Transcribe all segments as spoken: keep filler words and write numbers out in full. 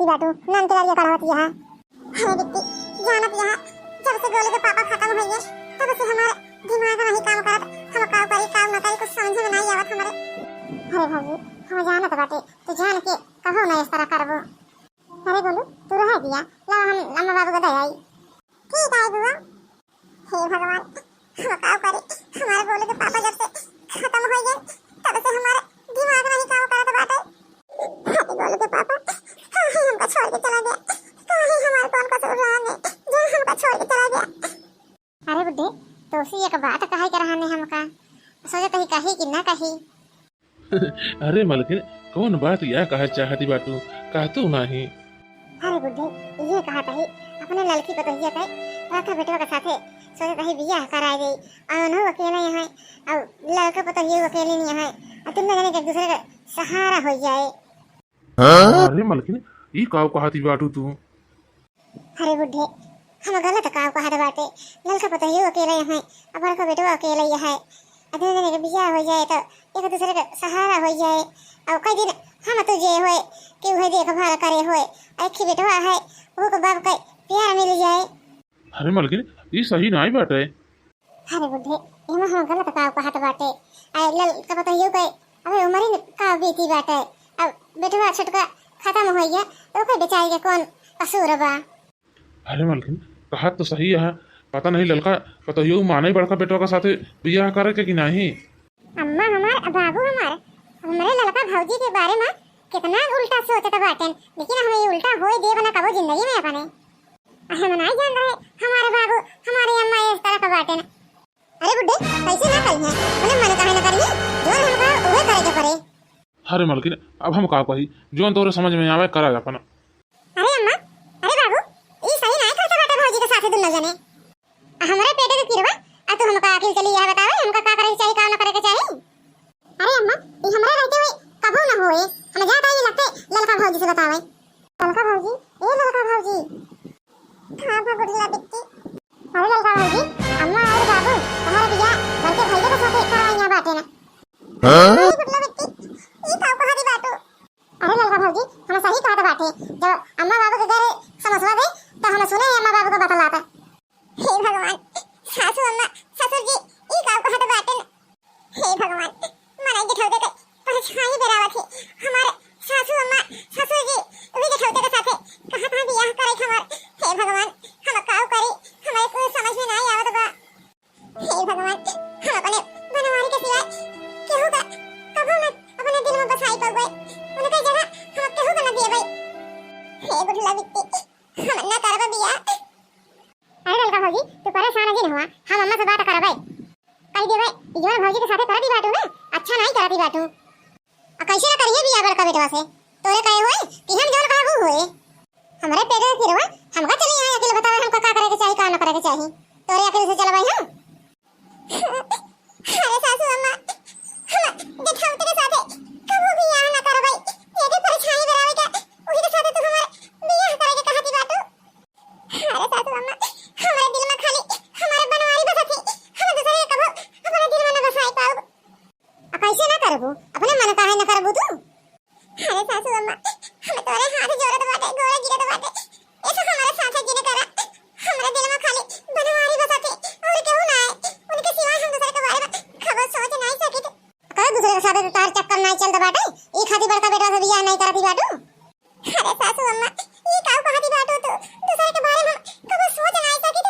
बाटू, नान के गाड़िया कढ़ावत यहाँ। अरे बिट्टी, जानत यहाँ, जब से गोलू के पापा खतम होइ गए, तब से हमार दिमाग नहीं काम करत। हम काउ करी, काउ न करी, कुछ समझ में नहीं आवत हमरे। अरे भौजी, हम जानत बाटे, तू जान के कबो ना इस तरह करबो। अरे गोलू, तू रह दिया, ला हम अम्मा बाबू का दे आई। ठीक है बुआ। हे भगवान, हम का करी? हमारे गोलू के पापा जब से खतम होइ गए, तब से हमारे दिमाग नहीं काम करत बाटे। अरे गोलू के पापा, काहे हमका छोड़ के चला गया? काहे हमारे कौन कसूर रहा ने, जो हमका छोड़ के चला गया? अरे बुड्ढे, तोसे एक बात कहे के रहा ने हमका, सोचत ही कही कि ना कही। अरे मलकिन, कौन बात या कहे चाहती बाटू, कहतू नाही? अरे बुड्ढे, ये कहत ही, अपने ललकी पतोहिया के राखा बेटवा के साथे सोचत ही बियाह कराए देई, और उन्हों अकेले यहाँ, और ललका पतोहिया अकेले नहीं है, और तुम जने एक दूसरे का सहारा हो जाए। अरे मलकिन, ई काउ कहती बाटू तू? अरे बुड्ढे, हम गलत काउ कहत बाटे? ललका पतोहियो अकेले है, अब बड़का बेटवा अकेले है। आ दुनो जने के बियाह हो जाए तो एक दूसरे का सहारा हो जाए। और कई दिन हम तो जे होए कि उहे देखभाल करे होए, आ एक ही बेटवा है, वो के बाप का प्यार मिल जाए। अरे मलकिन, ई सही नाई बाटे। अरे बुड्ढे, एमा हम गलत काउ कहत बाटे? आ ललका पतोहियो के अबे उमर ही का बीती बाटे। अब बेटवा छोटका खतम हो गया, तो ओकर बेचारी के कौन कसूर बा? अरे मलकिन, कहत तो सही है, पता नहीं ललका पतोहियो माने बड़का बेटवा के साथे बियाह करे के कि नहीं। अम्मा हमार, बाबू हमार, हमरे ललका भौजी के बारे में कितना उल्टा सोचत बाटेन, लेकिन हम ये उल्टा होए देब ना कबो जिंदगी में अपने। हम नहीं जान रहे हमारे बाबू, हमारे अम्मा इस तरह का बाटेन। अरे बुड्ढे, कैसे ना करिए, उन्हें मन काहे ना करिए, जो हम कहा उहे करे के पड़े। अरे मलकिन, अब हम का कही, जोन तोरे समझ में आवे करा अपन। अरे अम्मा, अरे बाबू, ई सही नाय करत बाटे भौजी के साथे दुन्नो जने। आ हमरे पेटे के किरवा, आ तू हमका अकिल चली यह बतावे, हमका का करे के चाही, का ना करे के चाही? अरे अम्मा, ई हमरे रहते हुए कबो ना होए। हम जात हई लगते ललका भौजी से बतावे। ललका भौजी, ए ललका भौजी। हाँ, हाँ, बुढ़िया बिट्टी। अरे ललका भौजी, अम्मा और बाबू, तोहरा बियाह बड़के भैया के साथे कराई यहाँ बाटे ना। हाँ? अरे बुढ़िया बिट्टी, ई का कहत बाटू? अरे ललका भौजी, हम सही कहत बाटे। जब अम्मा बाबू के घरे समझवा दे, तो हम सुने अम्मा बाबू के बतलाता। हे भगवान, सासू अम्मा, ससुर जी, ई का कहत बाटे न? हे भगवान, मनई जेठौते के परछाई बेरावत ही। हमार सासू अम्मा, ससुर जी, वी जेठौते के साथे कहाँ कहाँ बियाह करे हमार। हे भगवान, हम काउ करी, हमारे कुछ समझ में नाई आवत बा। हे भगवान, हम अपने बनवारी के सिवाय केहू का कबो न अपने दिल में बसाई पउबे। उनके जगह हम केहू का न देबे। हे बुढ़ला बिट्टी, हम न करबे बियाह। अरे ललका भौजी, तू परेशान जिन हुआ, हम अम्मा से बात करबे। कह देबे, ई जवन भौजी के साथे करत ही बाटू ना, अच्छा नाई करत ही बाटू। आ कैसे ना करिए बियाह बड़का बेटवा से? तोरे कहे होए कि हम जवन कहबू होए? हमरे पेट के किरवा, हमका चली यहाँ अकिल बतावे, हमका का करे के चाही, का ना करे के चाही। तोरे अकिल से चलबे हम? अरे सासू अम्मा, हम जेठौती के साथे कबो बियाह ना करबे। ये के परछाई बेरावे के, उही के साथे तू हमार बियाह करे के कहती बाटू। अरे सासू अम्मा, हमारे दिल में खाली हमारे बनवारी बसत ही, हम दूसरे के कबो अपने दिल में ना बसाई पाउब। आ कैसे ना करबू? अपने मन काहे ना करबू तू? अरे सासू अम्मा, हम तोरे हाथ जोड़त बाटे, गोड़े गिरत बाटे, ऐसे हमारे साथे जिन करा। हमरे दिल में खाली बनवारी बसत ही, और केहू ना है। उनके सिवाय हम दूसरे के बारे में कबो सोच नहीं सकित। कहे दूसरे के साथे तार चक्कर नहीं चलत बाटे, ई खातिर बड़का बेटवा से बियाह नहीं करती बाटू। अरे सासू अम्मा, ई काउ कहती बाटू तू? दूसरे के बारे में कबो सोच नहीं सकित।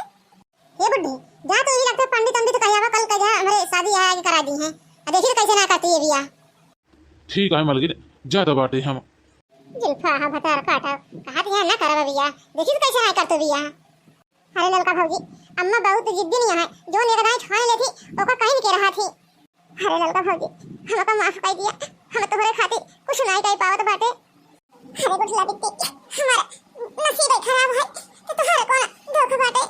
ये बुड्ढी, जा तू ही लगते पंडित उंडित कहियावा, कल कहिया हमरे शादी आया के करा दी है। आ देखी तो कैसे ना करती है बियाह। ठीक है मलकिन, जा तो बाटे हम। जुल्फा हा भतार काटा, कहा दिया ना करबा बियाह, देखी तो कैसे ना करते बियाह। अरे ललका भौजी, अम्मा बहुत जिद्दी नहीं है, जो एक दाई ठान लेती, ओका कहीं के रहा थी। अरे ललका भौजी, हमका माफ कर दिया, हम तोहरे खातिर कुछ नहीं कर पावत बाटे। अरे बुढ़ला बिट्टी, हमारा नसीब ही खराब है, तो तोहरे कौन दुख बाटे।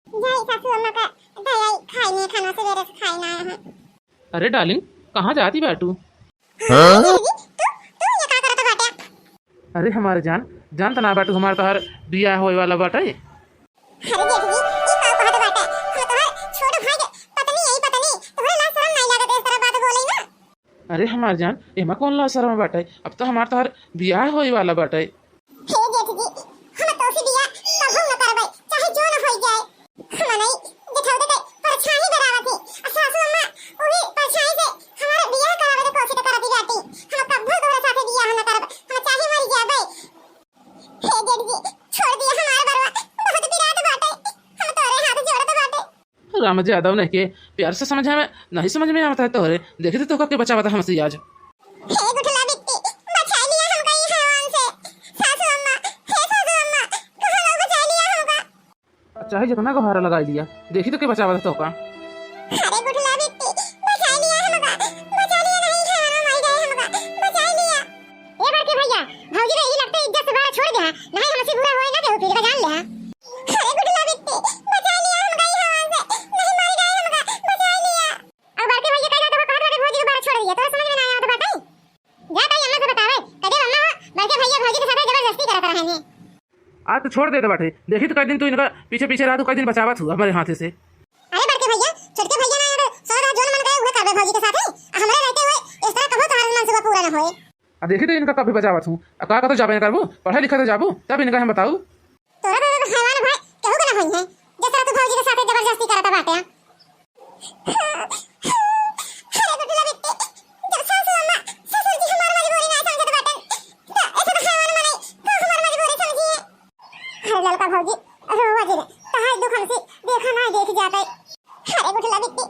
जाई सासू अम्मा का दया खाई नहीं खाना, सवेरे से खाई ना है। अरे डार्लिंग, कहाँ जाती बाटू? हाँ, जीजी, तू, तू ये का करत बाटे? अरे हमार जान, जानत ना बाटू, हमार तोहार बियाह होए वाला बाटे। अरे जेठ जी, ई का कहत बाटे? हम तोहार छोट भाई के पत्नी हई, पत्नी। तोहरे लाज शरम नाई लागत इस तरह बात बोले ना? अरे हमार जान, एमा कौन लाज शरम बाटे? अब तो हमार तोहार बियाह होए वाला बाटे। हे जेठ जी, हम तोसी बियाह कबहू न करबै, चाहे जो न होई जाए। हम नहीं, जेठौते के परछाई बरावत ही, आ सासू अम्मा वही परछाई से हमारे बियाह करावे के कोशिश करत ही बाटी। हम कबहू तोहरे साथे बियाह न करब, हम चाहे मर जाबै। हे जेठ जी, छोड़ दिया हमार बरवा, बहुत पिरात बाटे, हम तोरे हाथ जोड़त बाटे। राम जी, यादव नहीं के प्यार से समझावे, नहीं समझ में आवत है तोहरे। देखी तो तोहका के बचावत है हमसे आज। हे गुठला बिट्टी, बचाई लिया हमका ई हैवान से। सासू अम्मा, हे सासू अम्मा, कहाँ लोग बचाई लिया हमका? चाहे जितना गोहारा लगाई लिया, देखी तो के बचावत है तोहका। अरे गुठला बिट्टी, बचाई लिया हमका, बचाई लिया नहीं हैवान मार जाए हमका, बचाई लिया। ए बड़के भैया, भौजी रे, ई लगते इज्जत से बाहर छोड़ दे, नहीं हमसे बुरा होए ना, केहू पीर का जान ले। अरे गुठला बिट्टी, बचाई लिया हमका ई हैवान से, नहीं मार जाए हमका, बचाई लिया। अब बड़के भैया कह जात हो, कहत बाटे भौजी के बाहर छोड़ दिया, तोरा समझ में ना आवत बाटे। जा ताई अम्मा से बतावे, कह दे अम्मा हो, बड़के भैया भौजी के साथे जबरदस्ती करत रहे हैं। आज तो छोड़ देत बाटे, देखी तो कई दिन तू इनका पीछे पीछे रहा, तू कई दिन बचावत हुआ हमारे हाथे से। अरे बड़के भैया, छोटके भैया ना, अगर सोच रहा जोन मन करे उहे करबे भौजी के साथे, आ हमरे रहते हुए इस तरह कबो तुम्हारे मन से पूरा ना होए। आ देखी तो इनका कभी बचावत हूँ, आ का का तो जाबे ना करबू, पढ़े लिखे तो जाबू, तब इनका हम बताऊ। तोरा तो हैवान भाई केहू के ना होई है, जे सारा तू भौजी के साथे जबरदस्ती करत बाटे। अरे गुठला बिट्टी, जब सासू अम्मा, ससुर जी हमार मजबूरी ना समझत बाटन, त ऐसे तो हैवान माने, तो हमार मजबूरी समझिए। अरे ललका भौजी, रोवा जिन, तहार दुख हमसे देखा ना देख जाता है। अरे गुठला बिट्टी,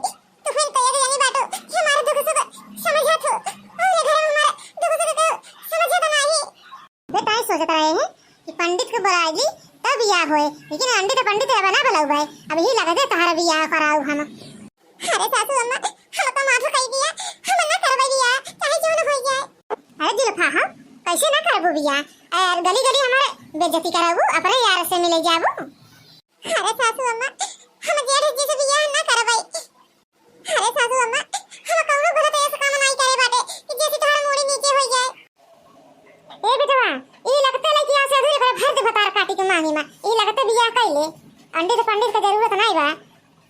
तू फिर कहे के जानी बाटू, हमार दुख सुख समझत हो, और ये घर में हमार दुख सुख के समझत नहीं। वे ताई सोचत रहे हैं कि पंडित को बुलाए ली तब बियाह होए, लेकिन अंडित पंडित अब ना बुलाऊ भाई, अब यही लगत है तोहरा बियाह कराऊ हम। अरे सासू अम्मा, हमका माफ कर दिया, हम ना करबे बियाह, चाहे जो न होई जाए। अरे जुल्फा, हम कैसे ना करबू बियाह? और गली गली हमारे बेइज्जती कराबू, अपने यार से मिले जाबू। अरे सासू अम्मा, हम जेठ जी से बियाह ना करबे। अरे सासू अम्मा, हम कौनो गलत ऐसा काम नहीं करे बाटे कि जैसे तोहरा मूड़ी नीचे हो जाए। ए बेटवा, ई लगते लइकिया से अधूरे करे भर दे भतार काटी के मांगी माँ। ई लगते बियाह कइले। अंडित पंडित के जरूरत नहीं बा।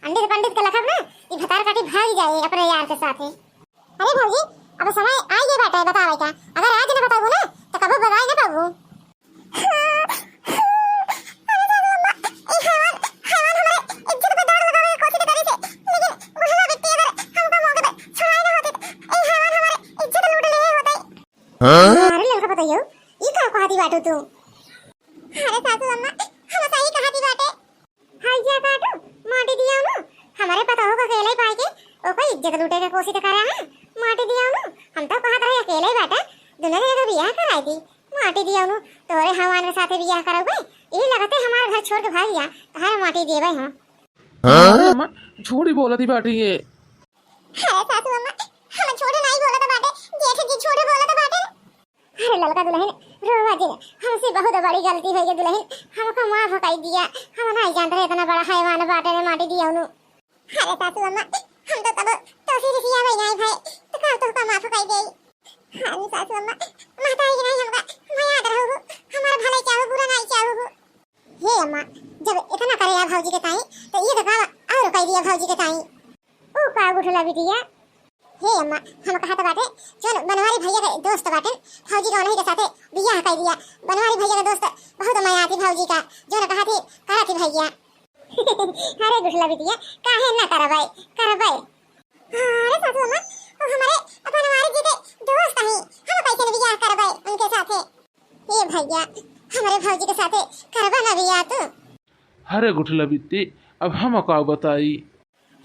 अंडित पंडित के लखब ना, ई भतार काटी भाग जाए अपने यार के साथे। अरे भौजी, अब समय आ गए बाटे बतावे का। अगर आज न बताबू ना, तो कबो बगाई न पाबू। अरे सासू अम्मा, ई हैवान, हैवान हमारे इज्जत पे दाग लगावे के कोशिश करे थे, लेकिन बुढ़ला बिट्टी अगर हमका मौके पे छुड़ाई ना होती, तो ई हैवान हमारे इज्जत लूट ले होते। हाँ? अरे ललका पतोहियो, ई का कहती बाटू तू? अरे सासू अम्मा, हम सही कहती बाटे। हाय जा काटू, माटी दिया उनु, हमारे पतोह का अकेले पाए के, ओकर इज्जत लूटे के कोशिश करे हैं, माटी दिया उनु, हम तो कहत रहे अकेले बाटे, दुनिया के बियाह कराई दी, माटी दिया उनु, तोरे हवान के साथे बियाह करौबे, ई लगते हमारे घर छोड़ के भाग गया, तोहरे माटी देबे हम। हाँ? अरे अम्मा, झूठी बोलत ही बाटी ये। अरे सासू अम्मा, हम झूठ नहीं बोलत बाटे, जेठ जी झूठ बोलत बाटे। अरे ललका दुलहिन, रोवा जिन, हमसे बहुत बड़ी गलती होइ गई दुलहिन, हमको माफ कर दिया, हम नहीं जानते रहे इतना बड़ा हैवान बाटे रे माटी दिया उनु। अरे सासू अम्मा, हम तो तब तोसी रिसिया भाई नहीं भाई, तो का तुमको माफ कर दे? हाँ सासू अम्मा, माता ही नहीं हमका, मैं याद रहू, हमारा भलाई चाहू, बुरा नहीं चाहू। हे अम्मा, जब इतना करे भौजी के ताई, तो ये तो काम और कर दिया भौजी के ताई। ऊ का गुठला बिटिया? हे अम्मा, हम कहत बाटे, जौन बनवारी भैया के दोस्त बाटे, भौजी के उन्हीं के साथे बियाह कर दिया। बनवारी भैया के दोस्त बहुत मया आती भौजी का, जौन कहत ही, कहत ही भैया। अरे गुठला बिटिया, काहे ना करबै, करबै। अरे सासू अम्मा, वो हमारे बनवारी जी के दोस्त हैं, हम कैसे बियाह करबै उनके साथे? ए भैया, हमरे भौजी के साथे करबा ना बियाह तू? अरे गुठला बिट्टी, अब हम का बताई?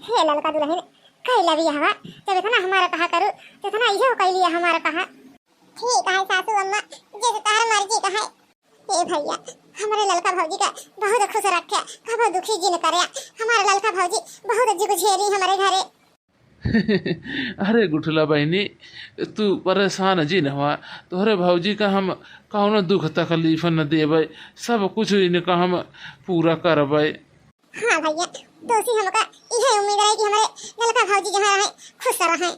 हे ललका दुलहिन, कैला बियाहवा, जब इतना हमारा कहा करू, तो इतना इहो कैलिया हमारा कहा। ठीक है सासू अम्मा, जैसे तार मर्जी का है। ए भैया, हमारे ललका भौजी का बहुत खुश रखे, कबो दुखी जिन करे। हमारे ललका भौजी बहुत जुग झेली हमारे घरे। अरे गुठला बहिनी, तू परेशान जिन हुआ, तोहरे भौजी का हम कौनो दुख तकलीफ न देबै, सब कुछ इनका हम पूरा करबै। हाँ भैया, तोसी हमका इहे उम्मीद रहे कि हमारे ललका भौजी जहाँ रहे, खुश रहे।